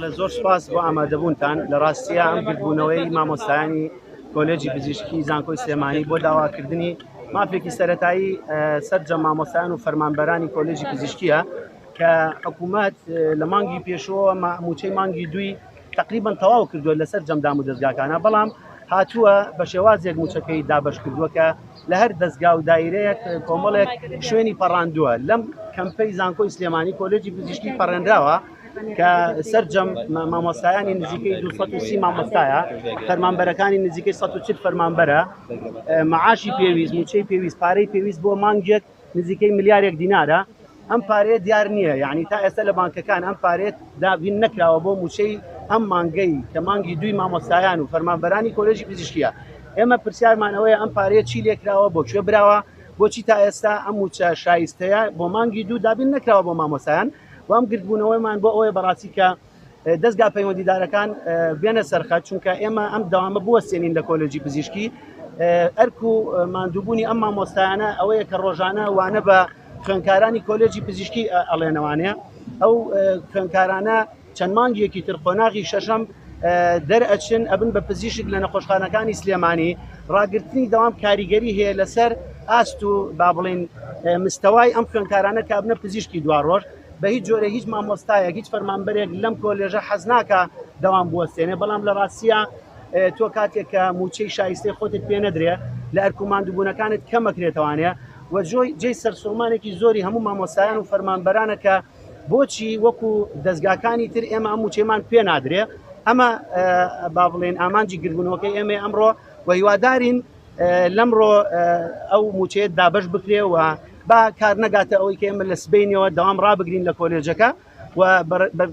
بەڵێ زۆر سوپاس بۆ ئامادەبوونتان. لە ڕاستیە ئەم گردبوونەوەی مامۆستایانی کۆلێجی پزیشکی زانکۆی سلێمانی بۆ داواکردنی مافێکی سەرەتایی سەرجەم مامۆستایان و فەرمانبەرانی کۆلێجی پزیشکیە کە حکوومەت لە مانگی پێشەوە موچەی مانگی دووی تقریبا تەواو کردووە لەسەر جەم دام و دەستگاکانە، بەڵام هاتووە بە شێوازێک موچەکەی دابەش کردووە کە لە هەر دەستگا و دایرەیەک کۆمەڵێک شوێنی پەڕاندووە. لەم کەمپەی زانکۆی سلێمانی کۆلێجی پزیشکی پەڕێنراوە کە سەرجەم مامۆستایانی نزیکەی 230 مامۆستایە، فەرمانبەرەکانی نزیکەی 140 فەرمانبەرە، معاشی پێویست، موچەی پێویست، پارەی پێویست بۆ مانگێک نزیکەی ملیارێک دینارە. ئەم پارەیە دیار نییە، یعنی تا ئێستا لە بانکەکان ئەم پارەیە دابین نەکراوە بۆ موچەی ئەم مانگەی کە مانگی دووی مامۆستایان و فەرمانبەرانی کۆلێژی پزیشکیە. ئێمە پرسیارمان ئەوەیە ئەم پارەیە چی لێکراوە، بۆ کوێ براوە، بۆچی تا ئێستا ئەم موچە شایستەیە بۆ مانگی دوو دابین نەکراوە بۆ مامۆستایان. و ئەم گردبوونەوەمان بۆ ئەوەیە بەڕاستی کە دەستگا پەیوەندیدارەکان بێنە سەرخەت، چونکە ئێمە ئەم داوامە بوەستێنین لە کۆلێجی پزیشکی. ئەرک و ماندووبوونی ئەم مامۆستایانە ئەوەیە کە ڕۆژانە وانە بە خوێندکارانی کۆلێجی پزیشکی ئەڵێنەوانەیە. ئەو خوێندکارانە چەند مانگێکی تر قۆناغی شەشەم دەرئەچن ئەبن بە پزیشک لە نەخۆشخانەکانی سلێمانی. ڕاگرتنی دەوام کاریگەری هەیە لەسەر ئاست و با بڵین مستەوای ئەم خوێندکارانە کە ئەبنە پزیشکی دوا ڕۆژ. بە هیچ جۆرە هیچ مامۆستایەک هیچ فەرمانبەرێک لەم کۆلێژە حەز ناکە دەوام بوەستێنێ، بەڵام لە ڕاستیە تۆ کاتێک کە موچەی شایستەی خۆتت پێ نەدرێ لە ئەرک و ماندووبوونەکانت کەمەکرێتوانێ و جۆی جێی سەرسوڕمانێکی زۆری هەموو مامۆستایان و فەرمانبەرانە کە بۆچی وەکو دەستگاکانی تر ئێمە ئەم موچەمان پێ نادرێ. ئەمە با بڵێن ئامانجی گربوونەوەکەی ئێمە ئەمڕۆ و هیوادارین لەمڕۆ ئەو موچەیە دابەش بکرێ و با کار نەگاتە ئەوەی کە ئێمە لە سبینەوە دەوام ڕابگرین لە کۆلێژەکە و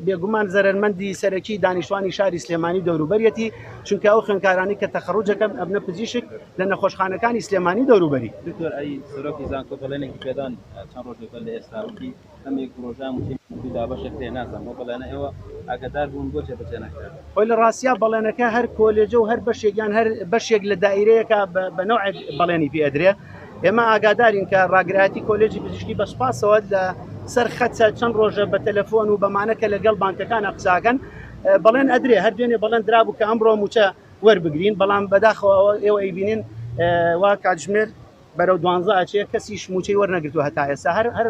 بێگومان زەرەرمەندی سەرەکی دانیشتوانی شاری سلێمانی دەوروبەرەتی، چونکە ئەو خوێندکارانی کە تەخەڕوجەکەن ئەبنە پزیشک لە نەخۆشخانەکانی سلێمانی دەوروبەری. دکتۆر ئەی سەرۆکی زانکۆ بەڵێنێکی پێدان چەند ڕۆژێک بەر لە ئێستا وتی ئەم یەک ڕۆژە مووچەی مانگی دابەش دەکرێ، نازانم ئەو بەڵێنە ئێوە ئاگادار بوون بۆ جێبەجێ نەکرا؟ خۆی لە ڕاستیا بەڵێنەکە هەر کۆلێجە و هەر بەشێک یان هەر بەشێک لە دایرەیەکە بە نەوعێک بەڵێنی پێ ئەدرێ. ئێمە ئاگادارین کە ڕاگرایەتی کۆلێجی پزیشکی بە سوپاسەوە لە سەر خەتە چەند ڕۆژە بە تەلەفۆن و بەمانە کە لەگەڵ بانکەکانە قساکەن بەڵێن ئەدرێ. هەر دوێنێ بەڵێن درابوو کە ئەمڕۆ موچە وەربگرین، بەڵام بەداخەوە ئێوە ئەیبینین وا کاتژمێر بەرەو دوانزە ئەچێ کەسیش موچەی وەرنەگرتووە هەتا ئێستا. هەر هەر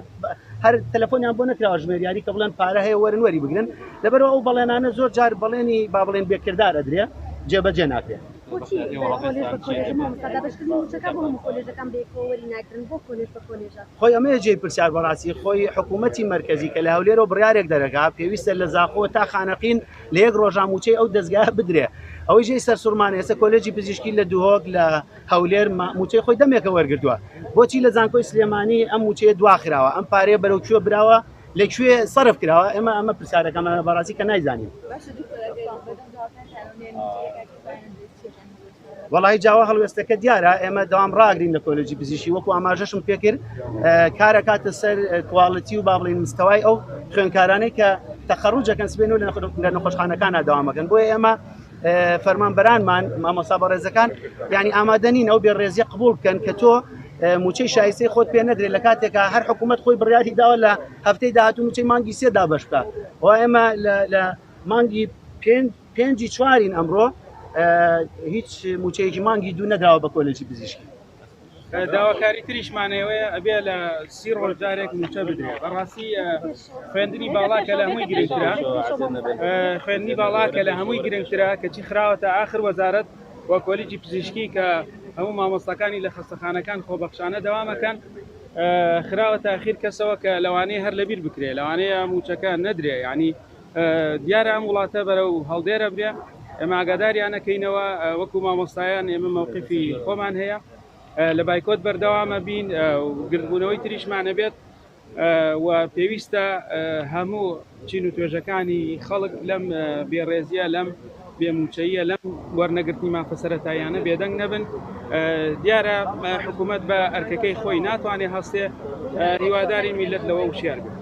هەر تەلەفۆنیان بۆ نەکراوە ژمێریاری کە بڵێن پارە هەیە وەرن وەری بگرن. لەبەرەوە ئەو بەڵێنانە زۆر جار بەڵێنی با بڵێن بێکردار ئەدرێ، جێبەجێ ناکرێ. بۆچی کۆلێژ بە کۆلێژە مامۆستا دابەشکردنی مووچەکە بۆ هەموو کۆلێژەکان بەیەکەوە وەری ناگرن، بۆ کۆلێژ بە کۆلێژە؟ خۆی ئەمەیە جێی پرسیار بەڕاستی. خۆی حکوومەتی مەرکەزی کە لە هەولێرەوە بڕیارێک دەرەکا پێویستە لە زاخۆ تا خانەقین لە یەک ڕۆژا مووچەی ئەو دەزگایە بدرێ. ئەوەی جێی سەرسوڕمانە ئێستا کۆلێجی پزیشکی لە دهۆک لە هەولێر مووچەی خۆی دەمێکە وەرگرتووە، بۆچی لە زانکۆی سلێمانی ئەم مووچەیە دواخراوە؟ ئەم پارەیە بەرەو کوێ براوە؟ لە کوێ سەرف کراوە؟ ئێمە ئەمە پرسیارەکەمانە بەڕاستی کە نایزانین. وەڵی جاوە هەڵوێستەکە دیارە، ئێمە دەوام ڕاگرین لە کۆلێجی پزیشکی وەکو ئاماژەشم پێکرد کارەکاتە سەر quality و با بڵین مستەوای ئەو خوێنکارانەی کە تەخەڕوجەکەن سبێن و لە نەخۆشخانەکانە داوامەکەن. بۆیە ئێمە فەرمانبەرانمان مامۆستا بەڕێزەکان یعنی ئامادە نین ئەو بێڕێزیە قبول بکەن کە تۆ موچەی شایستەی خۆت پێ نەدرێت لە کاتێکا هەر حکوومەت خۆی بڕیاری داوە لە هەفتەی داهاتوو موچەی مانگی سێ دابەش بکە. و ئێمە لە مانگی پێنجی چوارین ئەمڕۆ هیچ موچەیەکی مانگی دوو نەدراوە بە کۆلێجی پزیشکی. داواکاری تریشمانەوەیە ئەبێ لە سی ڕۆژ جارێک موچە بدرێت. بەڕاستی خوێندنی باڵا کە لە هەمووی گرنگترە، خوێندنی باڵا کە لە هەمووی گرنگترە کەچی خراوەتە ئاخر وەزارەت و کۆلیجی پزیشکی کە هەموو مامۆستاکانی لە خەستەخانەکان خۆبەخشانە دەوامەکەن خراوەتە ئەخیر کەسەوە کە لەوانەیە هەر لەبیر بکرێ، لەوانەیە موچەکە نەدرێ. یعنی دیارە ئەم وڵاتە بەرەو هەڵدێرە برێ. ئێمە ئاگاداریانەکەینەوە وەکو مامۆستایان ئێمە مەوقفی خۆمان هەیە لە بایکۆت بەردەوامە بین و گردبوونەوەی تریشمانە بێت و پێویستە هەموو چین و توێژەکانی خەڵک لەم بێڕێزیە لەم بێموچەیە لەم وەرنەگرتنی مافە سەرەتاییانە بێدەنگ نەبن. دیارە حکوومەت بە ئەرکەکەی خۆی ناتوانێت هەستێ، هیواداری میلەت لەوە وشیار بێت.